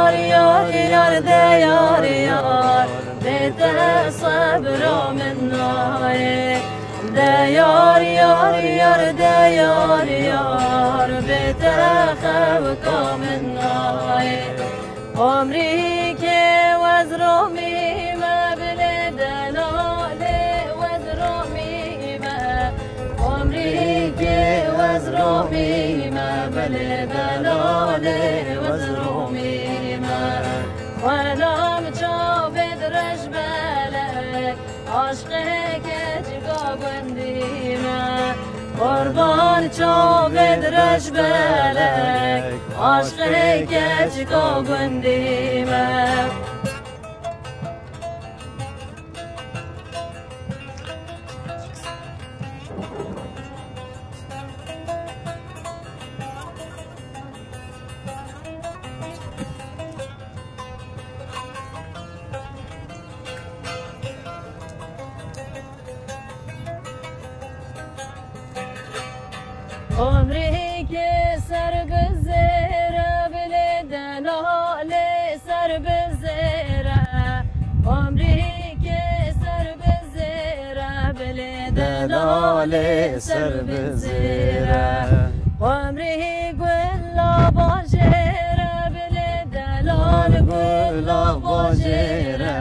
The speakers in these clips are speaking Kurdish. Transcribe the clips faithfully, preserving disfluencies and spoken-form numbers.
Yar, yar, de yar, yar, bê te sebra min nayê. De yar, yar, yar, de yar, yar, bê te xewka min nayê. Omrî ke wez romî me bilê delalê wez romî me. Omrî ke wez romî me bilê delalê wez romî me. Xwelam çavê dirêj belek, aşqê keçika gundî me. Qurban çavê dirêj belek, aşqê keçika gundî me. Omrî ke ser bi zêre, bilê delalê ser bi zêre. Omrî ke ser bi zêre, bilê delalê ser bi zêre. Omrî gula bajêre, bilê delal gula bajêre.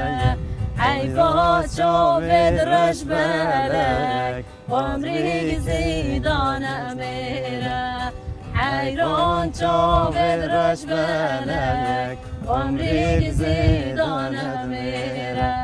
Heyfa çavê dirêj belek, omrî zî dane mêre. Heyran çavê dirêj belek, omrî zî dane mêre.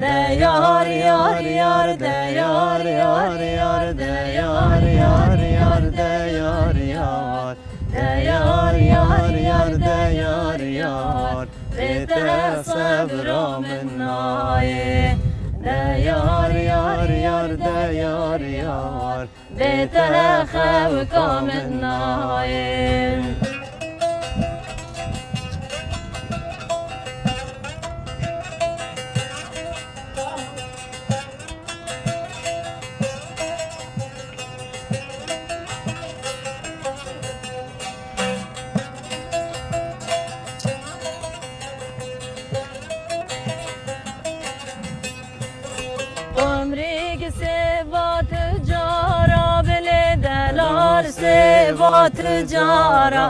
De yar, yar, yar, de yar, yar, yar, de yar, yar, yar, de yar, yar. De yar, yar, yar, de yar, yar, bê te sebra min nayê. De yar, yar, yar, de yar, yar, bê te xewka min nayê. Omrîk sêva tu cara, bilê delal sêva tu cara.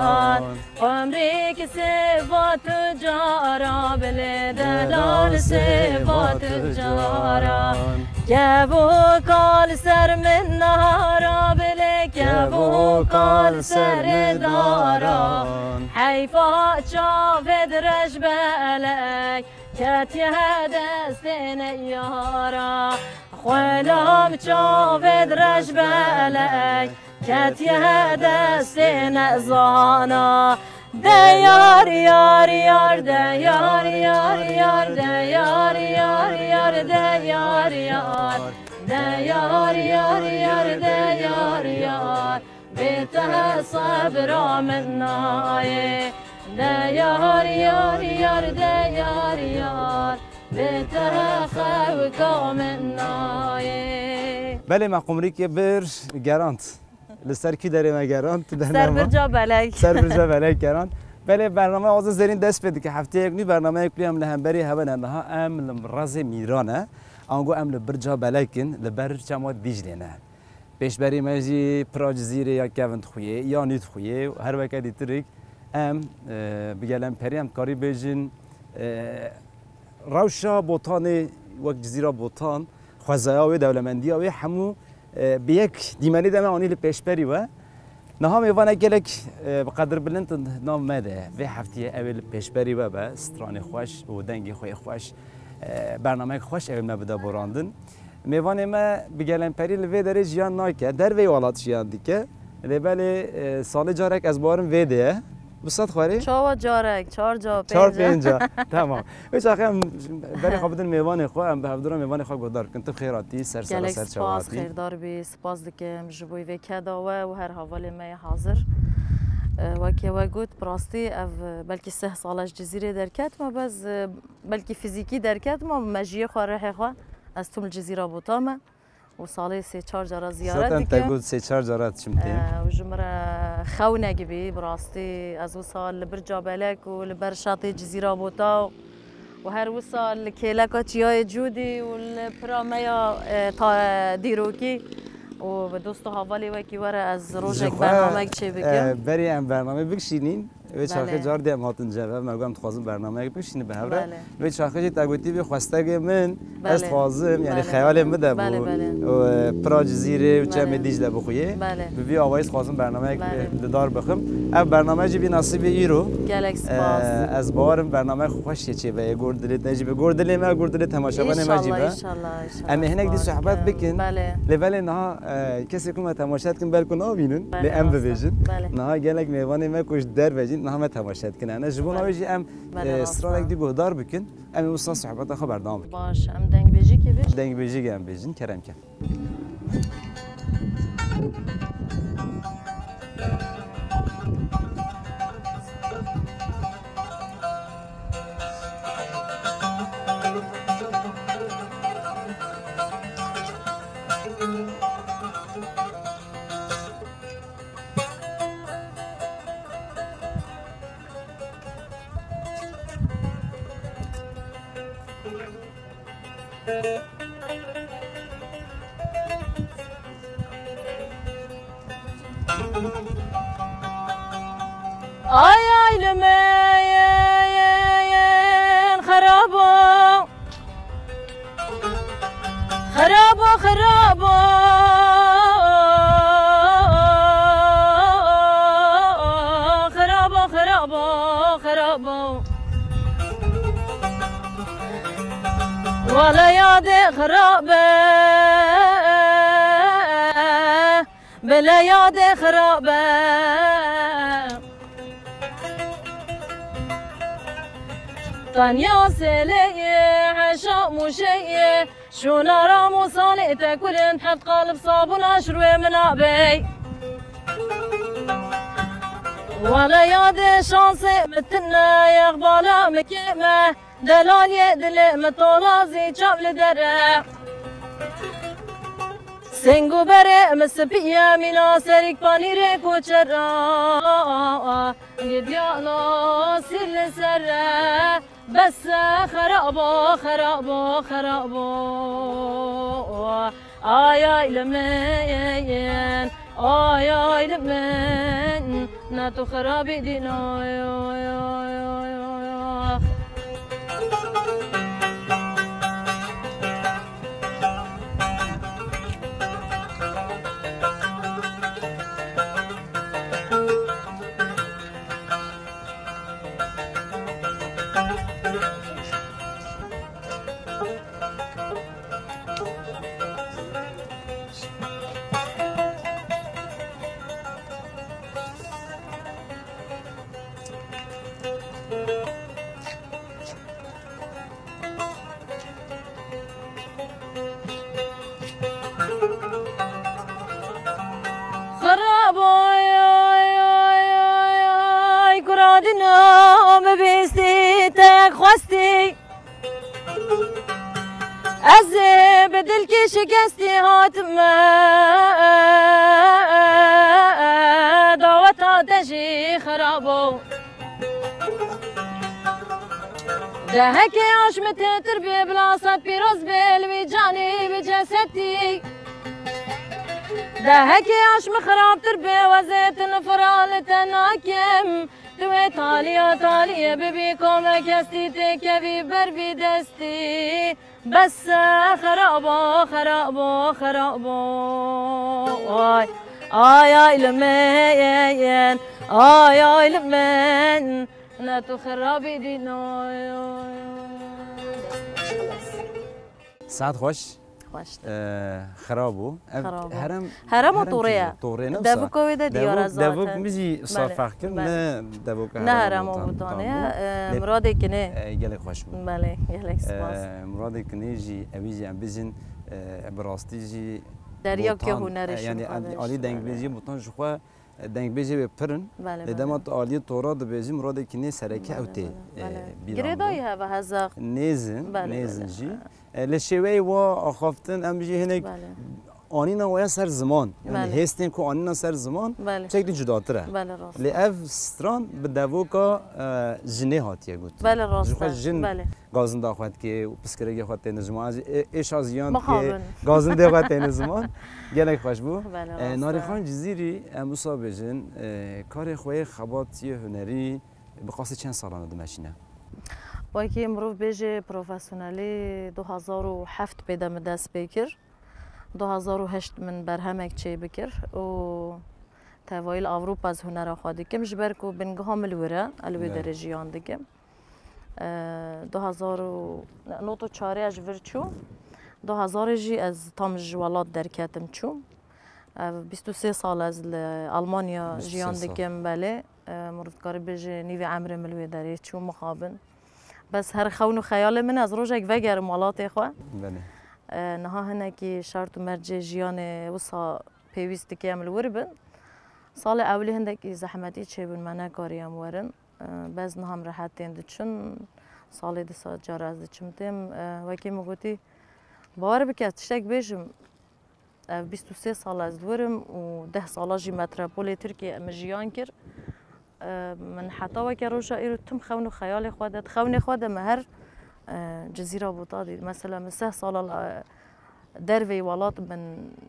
Omrîk sêva tu cara, bilê delal sêva tu cara. Kevo kal ser min nara, bilê kevo kal ser daran. Heyfa çavê dirêj belek, ketiye destê neyara. Xwelam çavê dirêj belek, ketiye destê nezana. De yar, yar, yar, de yar, yar, yar, de yar, yar, yar, de yar, yar. De yar, yar, yar, de yar, yar, bê te sebra min nayê. De yar, yar, yar, de yar, yar, bê te xewka min nayê. Belê, me qumrîkê bir gerand. Li ser kî derê me gerand? Ser Birca Belek. Ser Birca Belek gerand. Belê, bername Azîz Zerîn dest pê dike. Hefteyek nû bernameyek nû em li hemberî hewe ne. Niha em li Razê Mîran e. Ango em li Birca Belek in, li ber çema Dîclê ne. Pêşberî me jî pira Cizîrê ya kevin dixuyê, ya nû dixuyê û her weke dîtirik em, e, bi gelemperî em dikarî bêjin, e, rewşa Botanê wek Cizîra Botan, xwezaya wê, dewlemendiya wê hemû, e, bi yek dîmenê de me anî li pêşberî we. Niha mêvanek gelek, e, bi qedirbilind nav me de. Vê heftiyê ew ê li pêşberî we be, stranê xweş û dengê xwe yê xweş, e, bernameyek xweş ew ê me bide borandin. Mêvanê me bi gelemperî li vê derê jiyan nake, derveyî welat jiyan dike. Lê belê, e, salê carek ez bawerim vê de ye. Bi sed xwarê? Çawa carek? Çar ca, Çar pênc ca. pênc ca. Tamam. Wê çaxê em berê xwe bidin mêvanê xwe, em bi hevdû re mêvanê xwe guhdar bikin. Tu bi xêr hatî, ser sera, Gelek ser çawa spas, hatî. Xêrdar bî, spas dikim ji bo vê keda we û her hevalê me yê hazir. E, wekî we got, bi rastî ev, e, belkî sih sal e ji Cizîrê derketime, bes, e, belkî fizîkî derketime, me jiyê xwe, rihê xwe, ez tim li Cizîra Botan me. û salê sê çar cara ziyaret dikim. Zaten te got sê çar cara diçim tê. Ew ji min re xewnek bî, bi rastî ez wisa li Birca Belek û li ber şatê Cizîra Bota û her wisa li kêleka Çiyayê Cûdî û li pira me ya, e, ta-, dîrokî û bi dost û hevalê wekî we re ez rojek bernamek çêbikim. Ji xwe, e, berî em bername bikişînîn, wê çaxê car dê em hatin cem ve, me got em dixwazin bernameyek bikişînin bi hev re. Belê. Wê çaxê jî te gotî bî xwestegê min, ez dixwazim, yanî xeyalê min de bû. Belê, belê. Û, e, pira Cizîrê û çemê Dîcle bixuyê. Belê. Bi vî awayî dixwazim bernameyek, belê, li dar bixim. Ev bername jî bî nasîbê îro. Gelek spas. E, ez bawerim bernameyek xweş yê çêbe yê gor dilê te jî be. Gor dilê me, gor dilê temaşevanê me jî be. Înşallah, înşallah, înşallah. Em ê hinek dî sohbet bikin. Belê. Lê belê niha, e, kesê ku me temaşe dikin belku nabînin. Belê, lê em bibêjin. Belê. Niha gelek mêvanê me ku ji derve jîn niha me temaşe dikin. Ene ji bo navê jî em, belê, e, rasta, stranek dî guhdar bikin. Em ê wisa sohbeta xwe berdewam bikin. Baş, em dengbêjîkê bêjin. Dengbêjîkê em bêjin, kerem ke. Ay, ay, li me xerabo. Xerabo, xerabo. Xerabo, xerabo, xerabo. Wele yadê xirab e, bile yadê xirab e. Tanya selê ye, heşa mûşe ye, şûna Ramûsanê te kulin, heft qalib sabûna ji rûyê min a bey. Wele yadê şansê min tune, yexbala min kêm e, delaliyê dilê min tolazî çav li dere. Sêng û berê min spî ye, mîna serîk panîrê koçera, gidiyana sîr li ser e. Bes e, xerabo, xerabo, xerabo. Ay, ay, li min, ay, ay, li min, ne tu xirabî dîn, ay, ay, ay, ay, ay. Xerab oy, oy, oy, oy, oy, kura dina min bîstî, te xwestî. Ez ê bi dilkî şikestî hatime, daweta te jî xerab o. Dehekê aş min têtir bê, bila sed pîroz bê, li wî canî wî cesetî. Dehekê aş min xirabtir bê, wezê tu nifira li te nakim. Tu wê taliya taliyê bibî, komê kestî têkevî ber vî destî. Bes e, xerabo, xerabo, xerabo. Ay, ay, ay, li min, ay, ay, li min. Ne tu xirabî dîn, oy, oy, oy. Saet xweş. Xweş. Ee, xirab bû. Ev Xirab bû. Herem, Herema herem Torê ye. Torê ne wisa? Devûka wê de diyar e zaten. Devûk min jî wisa ferq kir, ne devûka Herema Botanê ye. Ee, Muradê Kinê. Ee, gelek xweş bû. Belê, gelek spas. Ee, Muradê Kinê jî, ewî jî em bijin, ee, bi rastî jî derya ke hunerê, yanî alî dengbêjî Botan ji xwe dengbêjê wê pir in. Belê, belê. Lê dema tu aliyê tora dibêjî, Muradê Kinê sereke ew tê, e, bîra min. Girêdayî heve hezaq. Nêzin, nêzin jî. E, li şêweyê wa axaftin, em jî hinek, belê, anîna waya ser ziman. Yani Belê. Hêstên ku anîna ser ziman Belê. çekdî cudatir e. Belê rast. Lê ev stran bi devoka e, jinê hatiye got. Belê rast. Ji xwe jin Belê. gazinda xwe dike û piskirêgê xwe têne ziman. Ez ê- êşa ziyan Mixabin. dike gazindê xwe têne ziman. Gelek xweş bû. Belê E, rast. Narîxan Cizîrî em wisa bêjin e, karê xwe yê xebatiyê hunerî bi qasî çend salane dimeşîne? Wekî mirov bêje profesyonelî du hazar û heft pê de min dest pê kir. Du hazar û heşt min berhemek çê bikir û tevayî li Ewropa ez hunera xwe dikim. Ji ber ku bingeha min li wir e, ez li wê Evet. derê jiyan dikim. Eee, du hazar û not û çarê ez ji vir çûm. Du hazarê jî ez tam ji welat derketim çûm. Ev bîst û sê sal ez li Almanya Bîst û sê jiyan sal. Dikim, belê. Eee, mirov dikare bêje nîvê emrê min li wê derê çû mixabin. Bes her xewn û xeyalê min ez rojek vegerim welatê xwe. Belê. Eee, niha hinekî şert û mercê jiyanê wisa pêwîst dike em li wir bin. Salê ewilî hindekî zehmetî çêbûn, me nekarî em werin. Eee, bes niha em rehet tên diçin. Salê disa cara ez diçim têm. Eee, wekî min gotî, bawer bike, tiştek bêjim. Ev bîst û sê sal ez li wir im û deh sala jî metropolê Tirkiyê min jiyan kir. Eee, min heta weke roja îro tim xewn û xeyalê xwe de, di xewnê xwe de min her, eee, Cizîra Botadî. Mesela min seh sala li, derveyî welat min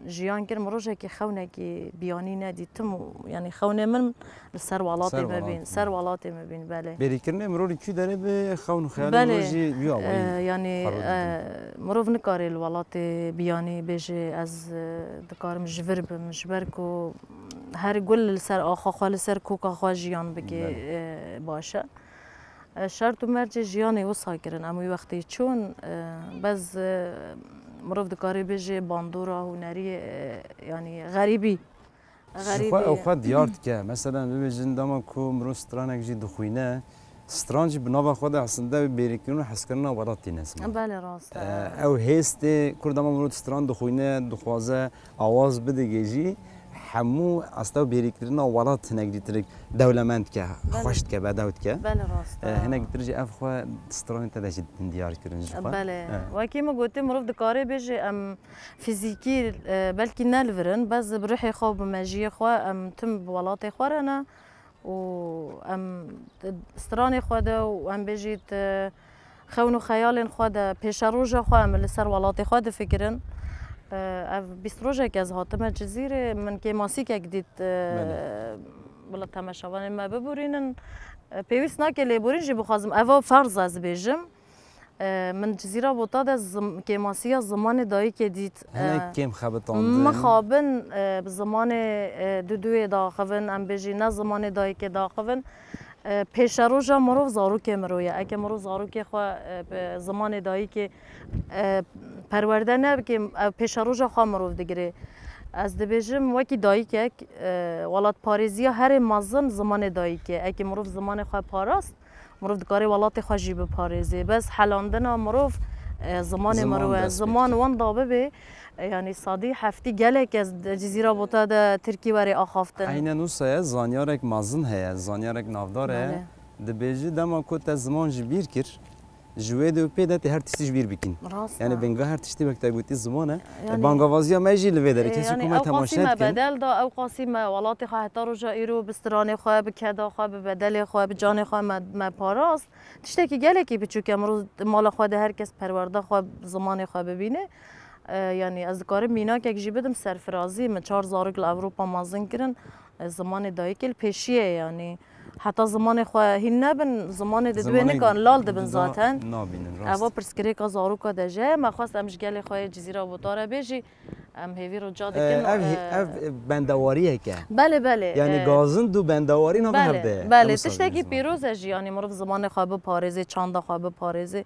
jiyan kir, min rojekî xewnekî biyanî nedît. Tim, yanî xewnê min li ser welatê Ser me welatê. Bîn, ser welatê me bîn, belê. Bêrîkirinê mirov li kî derê bi xewn û xeyalê Belê. mirov jî wî awayî Ee, yanî xwe rûdî e, mirov nikare li welatê biyanî bêje ez e, dikarim ji vir bim, ji ber ku her gul li ser axa xwe, li ser koka xwe jiyan bike Belê. e, baş e. E, şert û mercê jiyanê wisa kirin, em wî wextê çûn, e, bes e, mirov dikare bêje bandora hunerî, e, yanî xerîbî. Ji xwe ew xwe diyar dike. Mesela bibêjin dema ku mirov stranek jî dixwîne, stran jî bi nava xwe de aslında wê bêrîkirin û hezkirina welat tîne ziman. Belê rast e. E, Ew hêstê ku dema mirov stran dixwîne, dixwaze awaz bidige jî, hemû asta bêrîkirina welat hinek jî tirik dewlemend dike, Belê. Xweş dike, bedew dike. Belê rast E, e. Hinek jî tir jî ev xwe stranê te de jî diyar kirin ji xwe. Belê. E. Wekî min gotî mirov dikare bêje em fîzîkî e, belkî ne li vir in, bes bi ruhê xwe, bi mejiyê xwe em tim bi welatê xwe re ne û em stranê xwe de û em bêjît e, xewn û xeyalên xwe de pêşeroja xwe em li ser welatê xwe difikirin. E, Ev bîst rojek ez hatime Cizîrê, min kêmasîkek dît e, Belê. bila temaşevanên me biborînin. E, Pêwîst nake lêborîn jî bixwazim. Eva ferz ez bêjim. E, Min Cizîra Bota de zim, kêmasiya zimanê dayikê dît. E, Hinek kêm xebitandin. Mixabin e, bi zimanê e, duduyê daxivin, em bêjî ne zimanê dayikê daxivin. E, Pêşeroja mirov zarokê mirov ye. Eke mirov zarokê xwe e, bi zimanê dayikê e, perwerde nebike, ev pêşeroja xwe mirov digire. Ez dibêjim wekî dayikek, e, welatparêziya herê mezin zimanê dayikê. Eke mirov zimanê xwe parast, mirov dikare welatê xwe jî biparêzê. Bes helandina mirov, e, zimanê Ziman mirov e. dest pê Ziman dike. wenda bibe, e, yanî sadî heftî gelek ez di Cizîra Bota de Tirkî were axaftin. Eynen wisa ye, zanyarek mezin heye, zanyarek navdar heye. Belê. Dibêji dema ku te ziman ji bîr kir, ji wê de û pê de tê her tiştî ji bîr bikîn. Rast e. Yani binga her tiştî wek te gotî ziman e. Yani, Bangavaziya me jî li vê derê, e, kesî yani ku me ew qasî temaşe me dikin. Bedel da, ew qasî me welatê xwe heta roja îro bi stranê xwe, bi keda xwe, bi bedelê xwe, bi canê xwe me, me parast. Tiştekî gelekî biçûk e, mirov mala xwe de her kes perwerda xwe, zimanê xwe bibîne. E, yani ez dikarim mînakek jî bidim serfirazî, min çar zarok li Ewropa mezin kirin. E, zimanê dayikê li pêşiyê ye, yani heta zimanê xwe hîn nebin, zimanê di duê Zimanê nikan lal dibin duda zaten. Nabînin, rast. Eva pirsgirêka zaroka de jî heye. Me xwest em ji gelê xwe yê Cizîra Botara bê jî em hêvî rica E, dikin. ev, e, ev bendewariyek e. Belê, belê. Yani e, gazind û bendewarî nava hev de ye. Belê, Ew wisa tiştekî dibêjin. pîroz e jî, yani mirov zimanê xwe biparêzê, çanda xwe biparêzê.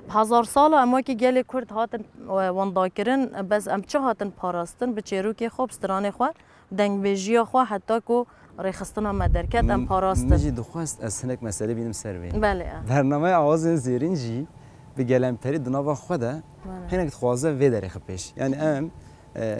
Hezar sal e em wekî gelê Kurd hatin e, wendakirin, bes em çi hatin parastin, bi çêrokê xwe, bi stranê xwe, dengbêjiya xwe, heta ku rêxistina me derket, em parastin. Min jî dixwest ez hinek mesele bînim ser vê. Belê, e. Bernameya Awazên Zêrîn jî bi gelemperî di nava xwe de hinek dixwaze vê derê xwe pêş. Yani em, e,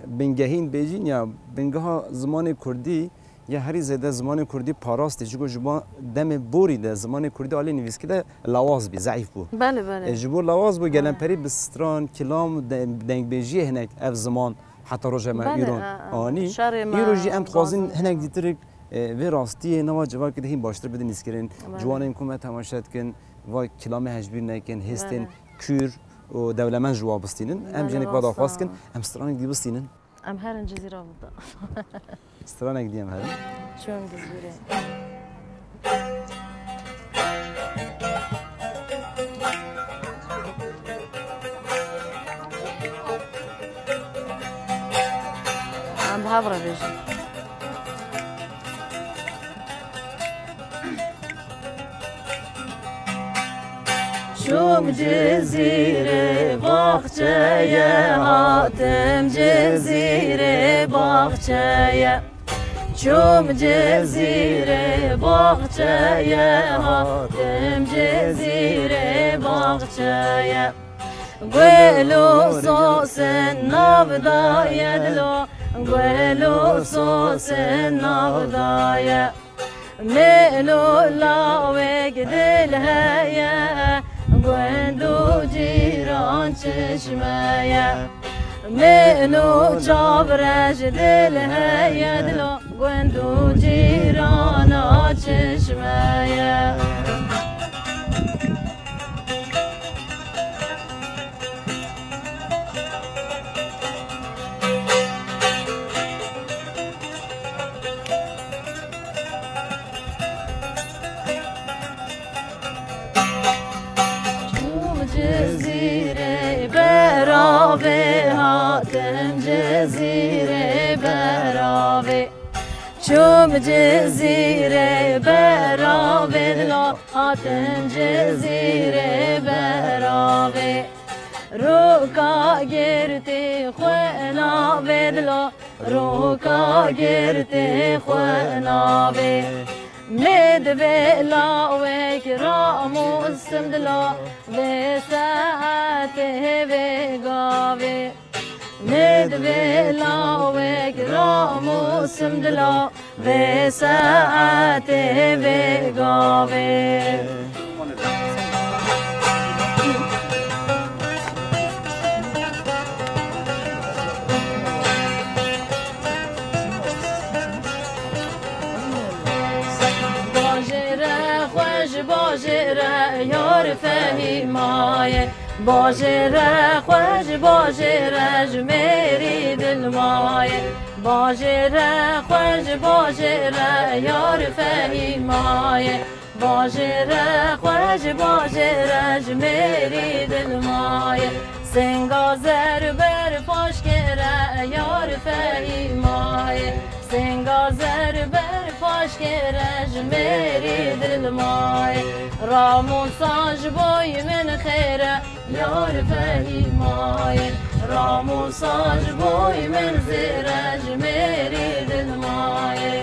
bingehîn bêjîn ya bingeha zimanê kurdî ya herî zêde zimanê kurdî parastî. Çiko ji bo demê borî de zimanê kurdî alî nivîskî de lawaz bî, zeîf bû. Belê, belê. E, ji bo lawaz bû, gelemperî bi stran, kilam, de-, dengbêjiyê hinek ev ziman heta roja me Belê, îro e, e. anî. Şerê me Îro jî em dixwazin dixwazin. hinek dîtirik, e, vê rastiyê nava civakê de hîn baştir bidin lîskirin. Belê. Ciwanên ku me temaşe dikin, va kilamê hejbîr nekin, hêstên Belê. kûr û dewlemend ji wa bistînin. Em Belê, jî hinek va daxwaz rast e. dikin, em stranek dî bistînin. Em herin Cizîra bida. Stranek dî em herin. Çûm Cizîrê. Em bi hev re bêjin. Çûm Cizîrê baxçeye, hatim Cizîrê baxçeye. Çûm Cizîrê baxçeye, hatim Cizîrê baxçeye. Guel û sosin nav daye dilo, guel û sosin nav daye. Mêl û lawek dil heye, gund û cîran çeşme ye. Mêl û çavreş dil heye dilo, gund û cîrana çeşme ye. Çûm Cizîrê beravê, hatim Cizîrê beravê. Çûm Cizîrê beravê, dilo hatim Cizîrê beravê. Rûka girtî xwe navê dilo, rûka girtî xwe navê. Mêd vê lawek ramûsim dilo, vê saetê vê gavê. Mêd vê lawek ramûsim dilo, vê saetê vê gavê. Bajêre xwe ji bajêre yar Fehîmayê. Bajêre xwe ji bajêre ji mêrî dilmayê. Bajêre xwe ji bajêre yar Fehîmayê. Bajêre xwe ji bajêre ji mêrî dilmayê. Singa zer ber faşkêre yar Fehîmayê. Singa zer ber faşkêre ji mêrî dilmayê. Ramûsan ji boy min xêre, yar Fehîmayê. Ramûsan ji boy min zêre, ji mêrî dilmayê.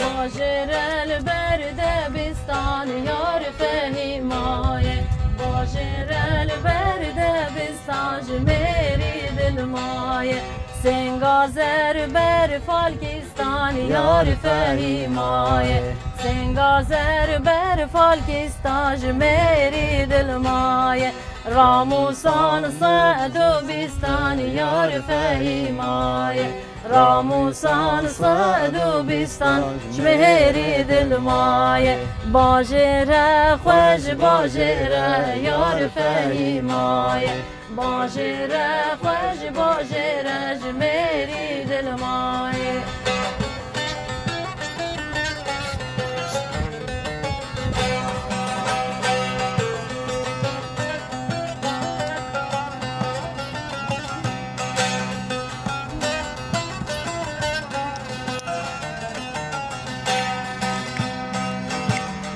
Bajêre li ber debistan yar Fehîmayê. Bajêre li ber debistan ji mêrî dilmayê. Singa zer ber falkistan yar Fehîmayê. Singa zer ber falkistan ji mêrî dilmayê. Ramûsan sed û bîstan yar Fehîmayê. Ramûsan sed û bîstan ji mêrî dilmayê. Bajêre xwe ji bajêre yar Fehîmayê. Bajêre xwe ji bajêre ji mêrî dilmayê.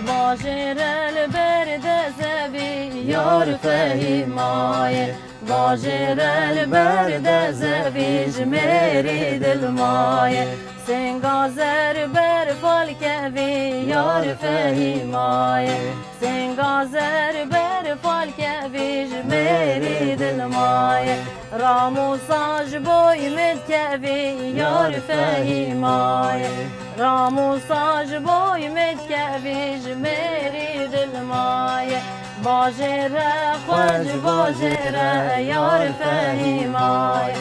Bajêre li ber dezevî yar Fehîmayê. Bajêre li ber dezevî ji mêrî dilmayê. Senga zer ber fal kevî yar Fehîmayê. Senga zer ber fal kevî ji mêrî dilmayê. Ramusa ji boy min kevî yar Fehîmayê. Ramusa ji boy min kevî ji mêrî dilmayê. Bajêre xwe ji bajêre yar Fehîmayê.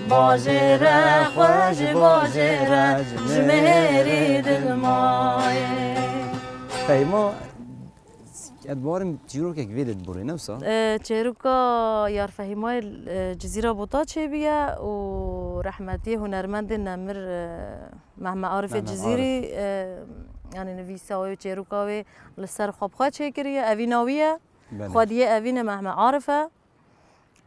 Bajêre xwe ji bajêre ji mêrî dilmayê. Fehîma, ez barim çîrokek vê de diborê, ne wisa? E, çêroka Yar Fehîmayê, e, Cizîra Bota çêbûye û rehmetiyê hunermendê nemir, e, Mehme Arifê Mehme Cizîrî, Arif. E, yanî nivîsa wê, çêroka wê li ser xwe bi xwe çêkiriye. Evîna wî ye. Belê. Xwediyê evînê Mehme Arif e.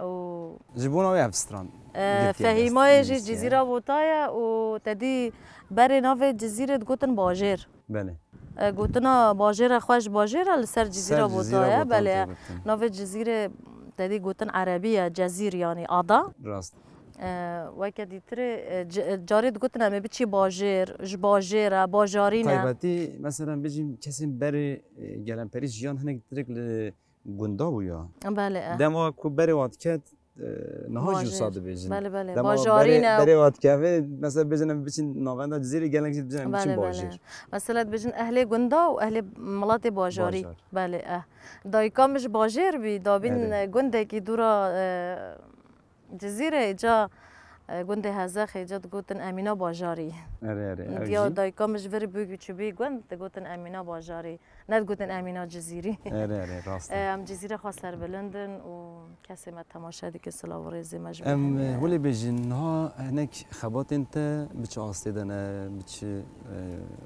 Û, Ji bona wê ev stran e, girtiye dest, Fehîmayê jî nivîsiye. Cizîra Bota ye û te dî berê navê Cizîrê digotin bajêr. Belê. E, gotina bajêre xwe ji bajêre li ser Cizîra Ser Bota Cizîra ye. Bota Belê. Tê gotin. Navê Cizîrê te dî gotin erebî ye, cezîr yanî ada. Rast. E, weke dîtirê, e, c-, e, carê digotin em ê biçî bajêr, ji bajêr e, bajarî ne. Taybetî, mesela, bijîm kesên berê, e, gelemperî jiyan hinek direk li gunda bû ya. Belê, e. Dema ku berê wan diket, e, niha jî Bajêr. Wisa dibêjin. Belê, belê. Dema Bajarî berê, ne. Berê wan dikeve, mesela, bêjin em biçin navenda Cizîrê, gelek jî dibêjin em biçin Belê, belê. Bajêr. Mesela dibêjin ehlê gunda û ehlê miletê bajarî. Bajar. Belê, e. Dayika min ji bajêr bî, dabîn Belê. Gundekî dûra, e, Cizîrê, îca, e, gundê Hezexê, îca digotin Emîna Bajarî. Erê, erê, ew Diya jî. Dayika min ji vir bû çûbî gund, digotin Emîna Bajarî. Ne digotin Emîna Cizîrî. Erê, erê, rast e. E, em Cizîrê xwe serbilind in û kesê me temaşe dike, silav û rêzê me ji bo Em, hemû e, ye. Hûlê bêjin, niha hinek xebatên te bi çi astê de ne, bi çi, e,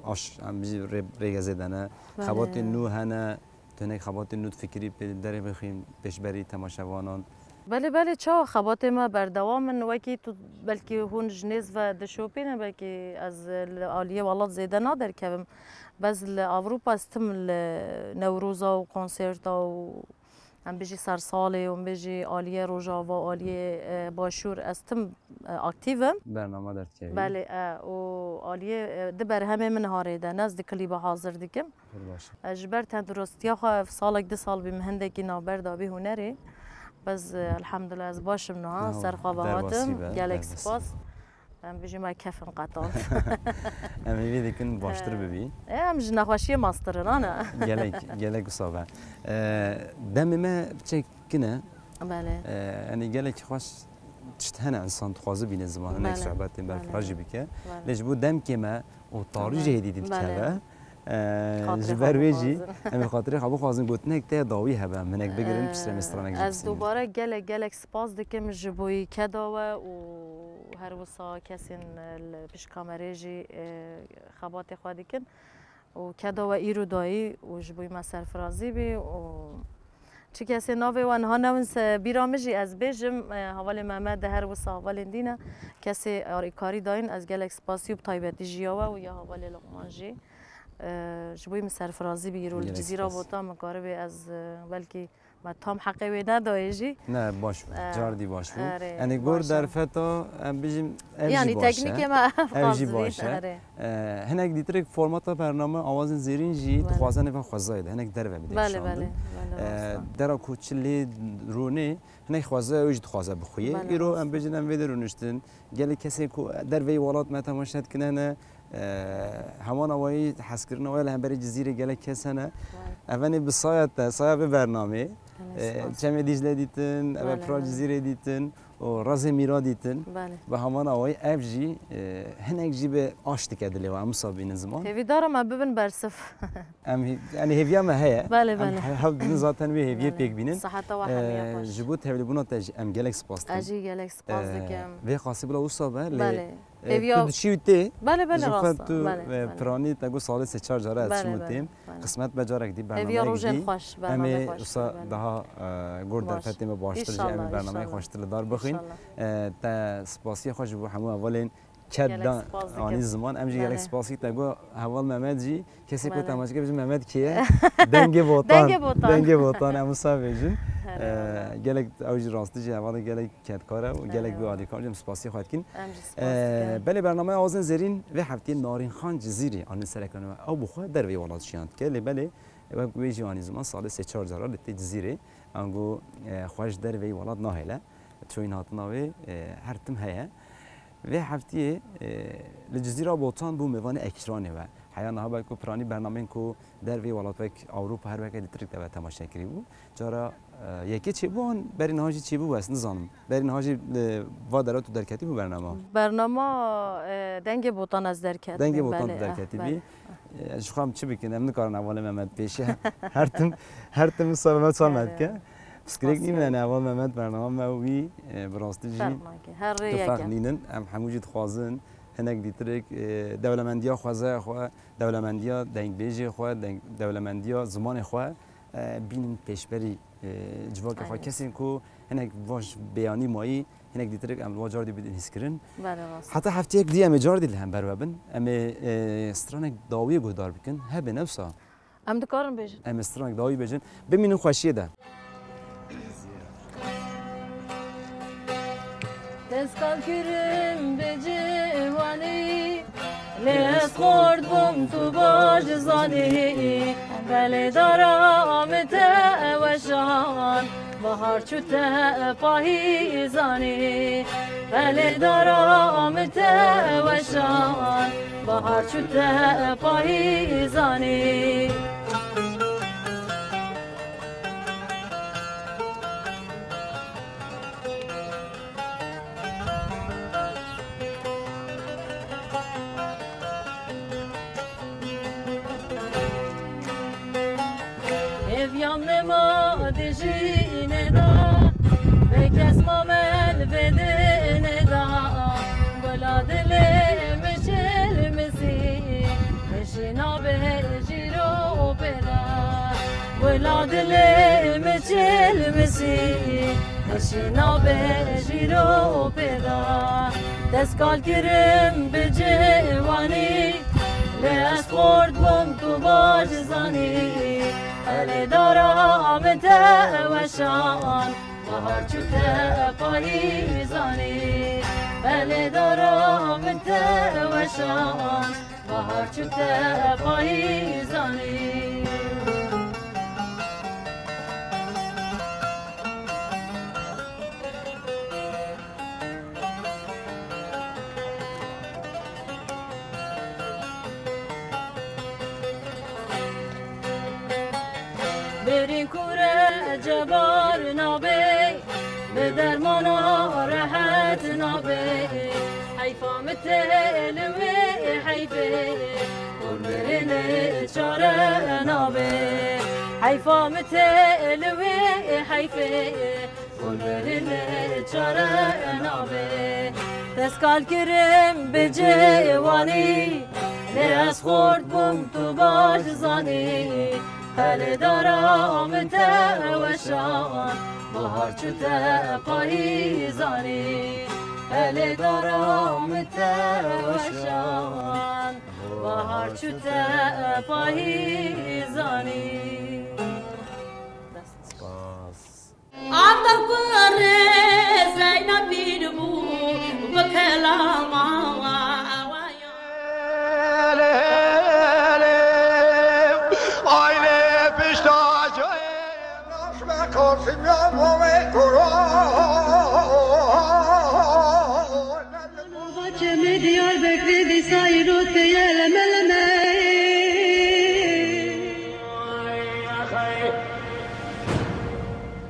aş, em bijî rê-, rêgezê de ne? Belê. Xebatên nû hene, Tu hinek xebatên nû difikirî pê derê bixîn pêşberî temaşevanan? Belê, belê, çawa xebatê me berdewam in. Wekî tu belkî hûn ji nêz ve dişopînin, belkî ez li aliyê welat zêde naderkevim. Bes li Ewropa ez tim li Newroza û konserta û em bijî sersalê û em bijî aliyê Rojava, aliyê, e, Başûr, ez tim, e, aktîv im. Bernama derdikevî. Belê, e, û aliyê, e, di berhemê min harê de, ne ez di klîba hazir dikim. Pir baş. Ez ji ber tenduristiya xwe ev salek, du sal bî min hindekî navber dabî hunerê. Bes, e, elhamdulillah ez baş im niha, Niha ser xwe ve derbasî hatim. Be, Gelek derbasî spas. Be. Em bijî me kefin qetand. Em hêvî dikin baştir E, bibî. e, em ji nexweşiyê mastirin, ana. Gelek, gelek wisa be. E, demê me çek kin e. Belê. E, yanî gelek xweş tişt hene, insan dixwaze bîne ziman, hinek Belê, sohbetên belê. Berfiraj jî bike. Belê. Lê ji bo demkê me û tarî Belê. Jî hêdî dî Belê. Dikeve. Ee, Xatirê Ji ber xwe wê jî bixwazin. Em ê xatirê xwe bixwazin, gotinek te dawî hebe, em hinek bigirin, Ee, piştre em ê stranek jî ez bixwînin. Dubare gelek, gelek spas dikim ji bo yî keda we û her wisa kesên, e, li pişt kamerê jî, e, xebatê xwe dikin. Û keda we îro dayî û ji bo me serfirazî bî û çi kesê navê we niha newin se bîra min jî ez bêjim, e, hevalê Mehmet de her wisa hevalên dî ne. Kesê arîkarî dayîn, ez gelek spasî û bi taybetî jî ya we û ya hevalê Luqman jî. E, ji bo min serfirazî bî îro li Gelek Cizîra spas. Bota min karibê ez, e, belkî me tam heqê wê nedayê jî. Ne, baş bû. E, Car dî baş bû. Erê, Yanî gor baş e. Derfeta, em bijîm, ev Yanî jî baş e. Teknîkê me Ev jî xwazibî, baş e. Erê. E, hinek dîtirek formata bername awazên zêrîn jî Belê. Dixwazin eva xwezayê de, hinek derve bide Belê, kişandin. Belê, belê, E, rast e. Dera ku çi lê rûnê, hinek xwezaya ew jî dixwaze bixwiyê. Belê, Îro rast em e. Bêjin em vê de rûniştin. Gelek kesên ku derveyî welat me temaşe dikin hene, e, heman awayî hezkirina we li hemberî Cizîrê gelek kes hene. Belê. Evenê bi saya te, saya vê bernamê, Gelek e, spas. Çemê Dîcle dîtin, eve Belê, pira belê. Cizîrê dîtin. û Rezê Mîra dîtin. Belê. Bi heman awayî ev jî, e, hinek jî bi aş dike dilê we, em wisa bînin ziman. Hêvîdar im em bibin bersif. Em hê-, yanî hêviya me heye. Belê, Em belê. he-, hev dibin zaten wê hêviyê Belê. Pêk bînin. Siheta we E, hemiya xweş. Ji bo tevlîbûna te jî em gelek spas dikin. Ez jî gelek spas E, dikim. Vê qasî bila wisa be, lê, Belê. e, Hêviya tu diçî û tê, Belê, belê, ji xwe rast e. tu, Belê, e, belê. Piranî te got salê sê çar cara ez Belê, çim û belê. têm. Belê. Qismet be carek dî Hêviya bernameyek rojên dî. xweş, Em bernameyê ê xweş wisa bî, belê. daha, e, gor Baş. Derfetê me baştir jî em ê İnşallah, bernameyê inşallah. Xweştir li dar bixwîn. İnşallah. E, te spasiya xwe ji bo hemû hevalên ked Gelek da spas dikim. Anî ziman. Em jî gelek Belê. Spasî te got, heval Mehmet jî, kesê ku Belê. Temaşe kir, bijin Mehmet kê ye? Dengê Botan. Dengê Botan. Dengê Botan, em wisa bêjin. Helal. Ee, gelek ew jî rastî jî hevalê gelek kedkar e û gelek Eyvallah. Wî alîkar jî em spasî xwe dikin. Em jî spas Ee, dikin. Belê bernameya Azên Zerîn vê heftiyê Narin Xan Cizîrî anî ser ekranê me. Ew bi xwe derveyî welat jiyan dike. Lê belê wek wê jî anî ziman salê sê çar cara li tê Cizîrê. Ango, e, xwe ji derveyî welat nahêle. Çoyîn hatina wê, e, her tim heye. Vê heftiyê, e, li Cizîra Botan bû mêvanê ekranê we. Heya niha belku piranî bernameyên ku derveyî welat wek Ewropa her weke dîtirik de ve temaşe kirî bû. Cara, e, yekê çêbû an berî niha jî çêbû ez nizanim. Berî niha jî li va dera tu derketî bû bernama? Bernama, e, Dengê Botan ez derket Dengê bîm, Botan belê, tu eh, derketî belê. Bî. E, ji xwe em çi bikin? Em nikarin hevalê Mehmet pêşe. Her tim, her tim wisa Mehmet çar me Belê. Piskirêk nîne, ne heval Mehmet bernama me wî, e, bi rastî jî Ferq nake. Her rê tu yek ferq e. Nînin. Em hemû jî dixwazin hinek dîtirik, e, dewlemendiya xwezaya xwe, dewlemendiya dengbêjê xwe, deng-, dewlemendiya zimanê xwe, e, bînin pêşberî, e, civakê xwe. Aynen. Kesên ku hinek vaş beyanî mayî, hinek dîtirik em li wa cardî bidin hîskirin. Belê rast. Heta hefteyek dî em ê cardî li hember we bin. Em ê, e, stranek dawiyê guhdar bikin. Hebe ne wisa? Em dikarin bêjin. Em ê stranek dawî bêjin. Bimînin xweşiyê de. Destgal kirim bi ciwanî, lê ez xort bûm tu baş zanî. Belê dara min te weşan, bahar çû te pahîzanî. Belê dara min te weşan, bahar çû te pahîzanî. Hêviya min nema dijî neda, bê kes ma mel vê dinê da. Gula dilê min çilmisî, hişî nabe jîro pêda. Gula dilê min çilmisî, hişî nabe jîro pêda. Destgal kirim bi ciwanî, lê ez xort bûm tu baş zanî. Belê dara min te weşan, bahar çû te pahîzanî. Belê dara min te weşan, bahar çû te pahîzanî. Berîn kure cebar nabe, bi dermana rehet nabe. Heyfa min tê li wê heyfê, qurberînê çare nabe. Heyfa min tê li wê heyfê, Gulberînê çare nabe. Destgal kirim bi ciwanî, lê ez xort bûm tu baş zanî. Belê dara min te weşan, bahar çû te payîzanî. Belê dara min te weşan, bahar çû te payîzanî. Spas. After kurê Zeynep pîr bû, bi kelama awayan. Aile pişta cayê. Naşme Kasım ya Mame Kur'an. Bahçemi Diyarbekir'de sayın